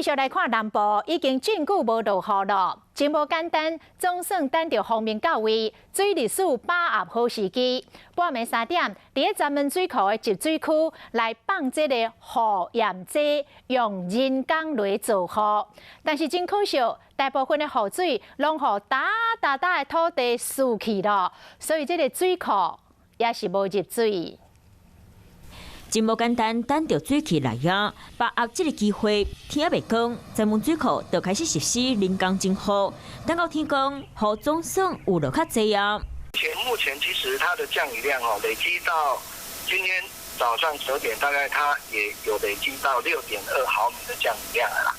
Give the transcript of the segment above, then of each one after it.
繼續來看南部已經真久無落雨囉，真無簡單，總算等著鋒面到位，水利署把握好時機。半暝3點，佇咧鏨門水庫的集水區來放這個雨驗機，用人工雷造雨。但是真可惜，大部分的雨水攏予焦焦的土地挲去囉，所以這个水庫也是無入水。真無簡單，等著水汽來啊！把握這个機會，天猶未光，鏨門水庫就開始實施人工增雨。等到天光，雨總算有落較濟啊。目前其實它的降雨量哦，累積到今天早上9點，大概它也有累積到6.2毫米的降雨量啦。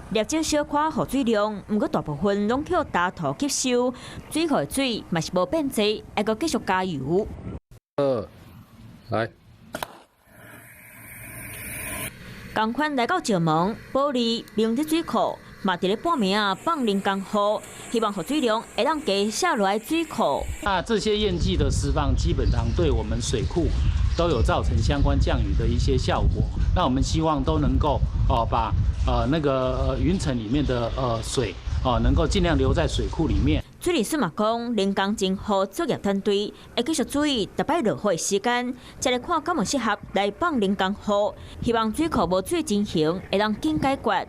掠少小可雨水量，毋過大部分攏予焦土吸收，水庫的水嘛是無變濟，還閣繼續加油。二，來。仝款來到石門、埔里、明德水庫，嘛佇咧半暝仔放人工雨，希望雨水量會當加卸落來水庫。那這些驗劑的釋放，基本上對我們水庫都有造成相關降雨的一些效果。那我們希望都能夠哦，把那個雲層裡面的水哦，能夠盡量留在水庫裡面。水利署嘛講，人工增雨作業團隊會繼續注意逐擺落雨的時間，再來看敢有適合來放人工雨，希望水庫無水情形會當緊解決。